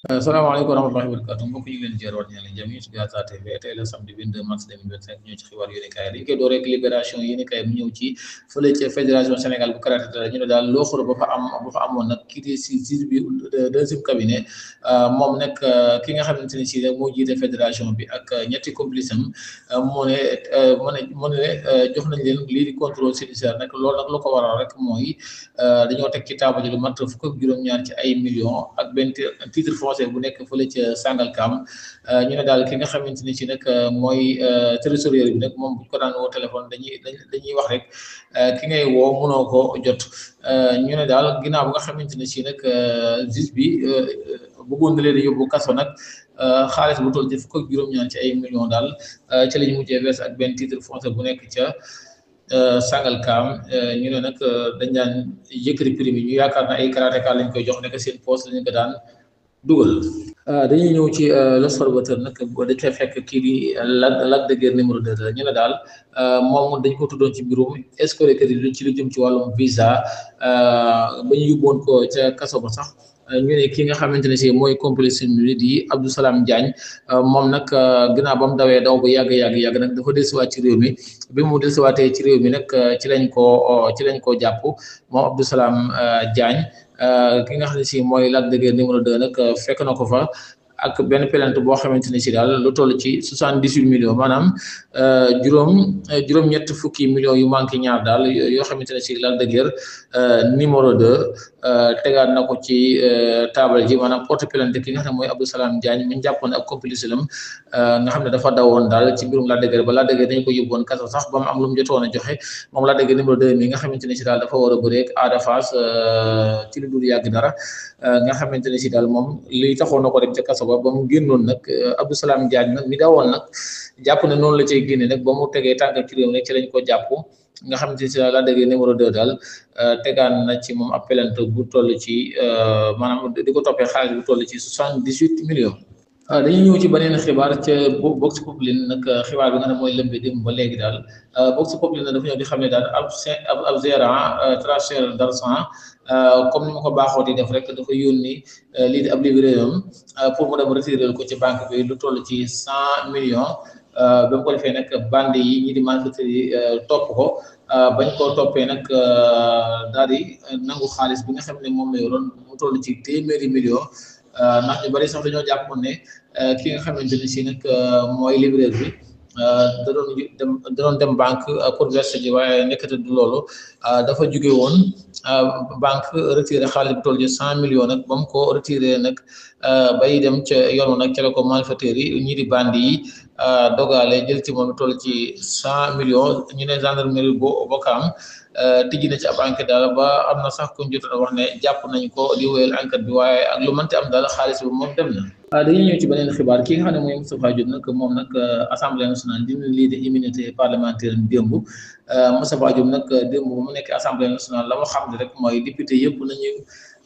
Assalamualaikum warahmatullahi wabarakatuh mbokk yi leen jër wat ñaan jami ci Gaza TV tey la samedi 22 mars 2025 ñëw ci xibaar yéene kaay dañ koy door rek libération yéene kaay mu ñëw ci fële ci fédération Sénégal bu karaté ñu ne daal loo xoro ba fa amoon nag kii di si juge bi deuxième cabinet moom nag ki nga xamante ne si rek moo jiite fédération bi ak ñetti complice am moo ne jox nañ leen lii di contrôle judiciaire nag loolu nag lu ko waral rek mooy dañoo teg ci table ji lu mat fukk ak juróom-ñaar ci ay millions ak benn titre foncier bu nekk fële ca Sangalkam ñu ne daal ki nga xamante ni ci nag mooy trésorier bi nag moom bu ko daan woo téléphone dañuy wax rek ki ngay woo mënoo ko jot ñu ne daal ginnaaw bu nga xamante ne ci nag juge bi bëggoon na leen a yóbbu kaso nag xaalis bu toll ci fukk ak juróom-ñaar ci ay millions daal ci lañu mujjee verse ak benn titre foncier bu nekk ca Sangalkam ñu ne nag dañ daan yëkkati prix bi ñu yaakaar na ay karatéka lañ koy jox nekk seen poste lañu ko daan dugal. Dañuy ñëw ci l'Observateur nag dañ fay fekk kii di Lac de Guiers numéro 2 ñu ne daal moom dañ ko tuddoon ci bureau escroquerie ci lu jëm ci wàllum visa ba ñu yóbboon ko ca kaso ba sax ñu ne ki nga xamante ne si mooy complice bi di Abdou Salam Diagne moom nag ginnaaw ba mu dawee daw ba yàgg nag dafa dellusiwaat ci réew mi bi mu dellusiwaatee ci réew mi nag ci lañ ko jàpp moom Abdou Salam Diagne ki nga xam ne si mooy Lac de Guiers numéro 2 nag fekk na ko fa ak benn plainte boo xamante ne si daal lu toll ci 78 millions maanaam juróom-ñett fukki millions yu manqué ñaar daal yoo xamante ne si Lac de Guiers numéro 2 tegaat na ko ci table ji maanaam porte plainte ki nga xam ne mooy Abdou Salam Diagne mi ñu jàppoon ak complice lam nga xam ne dafa dawoon daal ci mbirum Lac de Guiers ba Lac de Guiers dañu ko yóbboon kaso sax ba mu am lu mu jotoon a joxe moom Lac de Guiers numéro 2 mi nga xamante ne si daal dafa war a bëreeg Ada Fass ci lu dul yàgg dara nga xamante ne si daal moom li taxoon na ko dem ca kaso ba mu génnoon nag Abdou Salam Diagne nag mi dawoon nag jàpp ne noonu la cay génne nag ba mu tegee tànk ci réew nag ci lañ ko jàpp nga xamante ne si daal Lac de Guiers numéro 2 daal tegaan na ci moom ab plainte bu toll ci maanaam di ko toppee xaalis bu toll ci 78 millions. Dañuy ñëw ci beneen xibaar ca Vox Populi nag xibaar bi nga xam ne mooy lëmbe dem ba léegi daal Vox Populi nag dafa ñëw di xam ne daal ab gérant transfert d'argent comme ni ma ko baaxoo di def rek dafa yónni lii di ab livret pour mu dem retirer ko ci banque bi lu toll ci 100 millions ba mu ko defee nag bande yi ñi di malfaiteurs yi topp ko bañ koo toppee nag daal di nangu xaalis bi nga xam ne moom la yoroon mu toll ci téeméeri millions ndax ñu bari sax dañoo jàppoon ne ki nga xamante ne si nag mooy livreur bi da doon dem banque pour verser ji waaye nekkate du loolu dafa jóge woon banque retiré xaalis bu toll ci 100 millions nag ba mu ko retiré nag bay dem ca yoonu nag ca la ko malfaiteurs yi ñi di bandi yi dogale jël ci moom lu toll ci 100 millions ñu ne gendarmerie Ouakam tijji na ci ab enquête daal ba am na sax ku ñu jotoon wax ne jàpp nañ ko di wéyal enquête bi waaye ak lu mënti am daal xaalis bi moom dem na. dañuy ñëw ci beneen xibaar ki nga xam ne mooy Moustapha Diop nag moom nag assemblée nationale dina lii de immunité parlementaire démb Moustapha Diop nag démb bu mu nekk assemblée nationale la ma xam ne rek mooy député yëpp nañu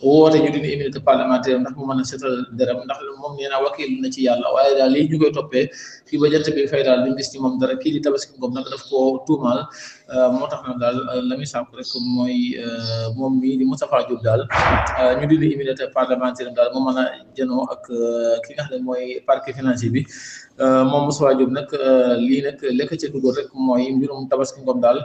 woote ñu dindi immunité parlementaire ndax mu mën a seetal dërëm ndax moom nee naa wakil na ci yàlla waaye daal lii ñu koy toppee fii ba jant bi fay daal duñ gis ci moom dara kii di Tabaski Ngom nag daf koo tuumaal moo tax nag daal la muy sàkku rek mooy moom mii di Moustapha Diop daal ñu dindi immunité parlementaire daal mu mën a jënoo ak ki nga xam ne mooy parquet financier bi moom Moustapha Diop nag lii nag lekk ca dugal rek mooy mbirum Tabaski Ngom daal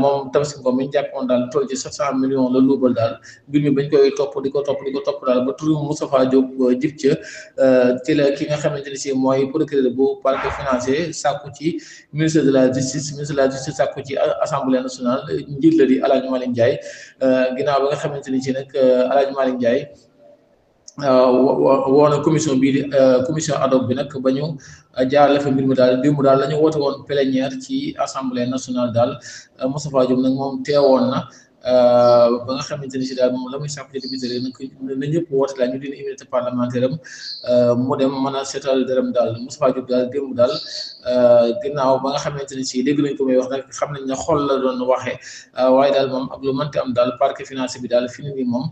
moom Tabaski Ngom mi ñu jàppoon daal toll ci 700 millions la luubal daal mbir mi bañ koy topp di ko topp daal ba turu Moustapha Diop jib ca ci la ki nga xamante ne si mooy procureur bu parquet financier sàkku ci ministre de la justice sàkku ci assemblée nationale njiit la di El Hadj Malick Ndiaye ginnaaw ba nga xamante ni si nag El Hadj Malick Ndiaye woo na commission bii di commission ad hoc bi nag ba ñu jaarale fa mbir mi daal démb daal la ñu woote woon plénière ci assemblée nationale daal Moustapha Diop nag moom teewoon na ba nga xamante ni si daal moom la muy sàkku ci député rek na ñëpp woote daal ñu dina immunité parlementaire am mu dem mën a seetal dërëm daal Moustapha Diop daal démb daal ginnaaw ba nga xamante ni si dégg nañ ko muy wax nag xam nañ ne xol la doon waxee waaye daal moom ak lu mënti am daal parquet financier bi daal fi mu ne nii moom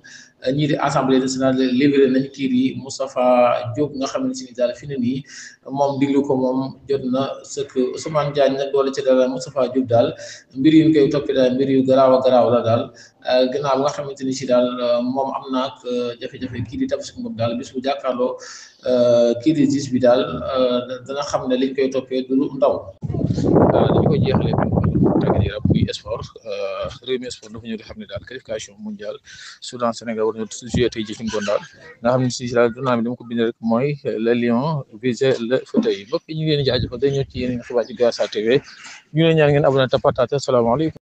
ñii di assemblée nationale libéré nañ kii di Moustapha Diop nga xamante ni daal fi mu ne nii moom diglu ko moom jot na sëkk Ousmane Diagne nag doole ci dara Moustapha Diop daal mbir yu ñu koy toppee daal mbir yu garaaw a garaaw la daal ginnaaw ba nga xamante ni si daal moom am na ak jafe-jafe kii di Tafsir Ngom daal bis bu jàkkaarloo kii di gis bi daal dana xam ne liñ koy toppee du ndaw. dañu ko jeexalee tàggat yaram muy sport Rewmi Sport dafa ñëw di xam ne daal qualification mondiale Soudan Sénégal war na joué tey jii ci ngoon daal nga xam ne si daal journal bi dama ko bind rek mooy le lion visé le fauteuil mbokk yi ñu ngi leen di jaajëfal day ñëw ci yeneen xibaar ci Diaspora TV ñu ne ñaan ngeen abonné te partage salaamaaleykum